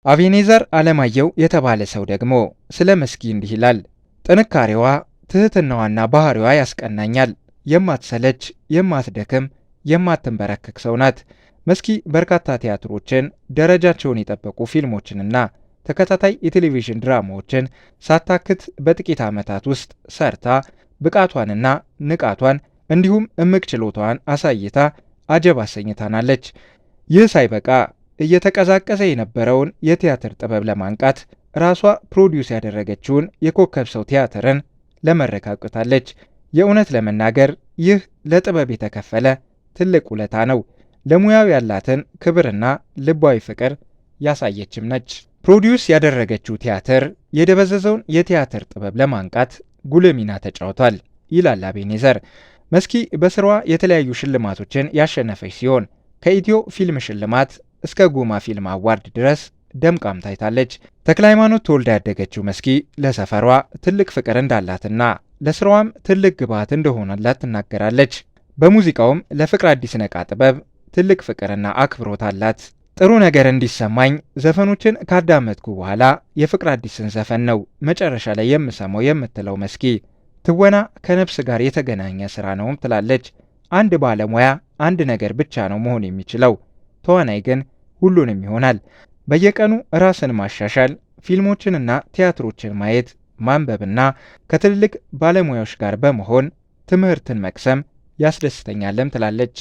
አቤኔዘር አለማየሁ የተባለ ሰው ደግሞ ስለ መስኪ እንዲህ ይላል። ጥንካሬዋ፣ ትህትናዋና ባህሪዋ ያስቀናኛል። የማትሰለች፣ የማትደክም፣ የማትንበረከክ ሰው ናት። መስኪ በርካታ ቲያትሮችን፣ ደረጃቸውን የጠበቁ ፊልሞችንና ተከታታይ የቴሌቪዥን ድራማዎችን ሳታክት በጥቂት ዓመታት ውስጥ ሰርታ ብቃቷንና ንቃቷን እንዲሁም እምቅ ችሎታዋን አሳይታ አጀብ አሰኝታናለች። ይህ ሳይበቃ እየተቀዛቀዘ የነበረውን የቲያትር ጥበብ ለማንቃት ራሷ produce ያደረገችውን የኮከብ ሰው ቲያትርን ለመድረክ አብቅታለች። የእውነት ለመናገር ይህ ለጥበብ የተከፈለ ትልቅ ውለታ ነው። ለሙያው ያላትን ክብርና ልባዊ ፍቅር ያሳየችም ነች። Produce ያደረገችው ቲያትር የደበዘዘውን የቲያትር ጥበብ ለማንቃት ጉልህ ሚና ተጫውቷል ይላል አቤኔዘር። መስኪ በስራዋ የተለያዩ ሽልማቶችን ያሸነፈች ሲሆን ከኢትዮ ፊልም ሽልማት እስከ ጉማ ፊልም አዋርድ ድረስ ደምቃም ታይታለች። ተክለ ሃይማኖት ተወልዳ ያደገችው መስኪ ለሰፈሯ ትልቅ ፍቅር እንዳላትና ለስራዋም ትልቅ ግብዓት እንደሆነላት ትናገራለች። በሙዚቃውም ለፍቅር አዲስ ነቃ ጥበብ ትልቅ ፍቅርና አክብሮት አላት። ጥሩ ነገር እንዲሰማኝ ዘፈኖችን ካዳመጥኩ በኋላ የፍቅር አዲስን ዘፈን ነው መጨረሻ ላይ የምሰማው የምትለው መስኪ ትወና ከነፍስ ጋር የተገናኘ ስራ ነውም ትላለች። አንድ ባለሙያ አንድ ነገር ብቻ ነው መሆን የሚችለው፣ ተዋናይ ግን ሁሉንም ይሆናል። በየቀኑ ራስን ማሻሻል፣ ፊልሞችንና ቲያትሮችን ማየት፣ ማንበብና ከትልልቅ ባለሙያዎች ጋር በመሆን ትምህርትን መቅሰም ያስደስተኛልም ትላለች።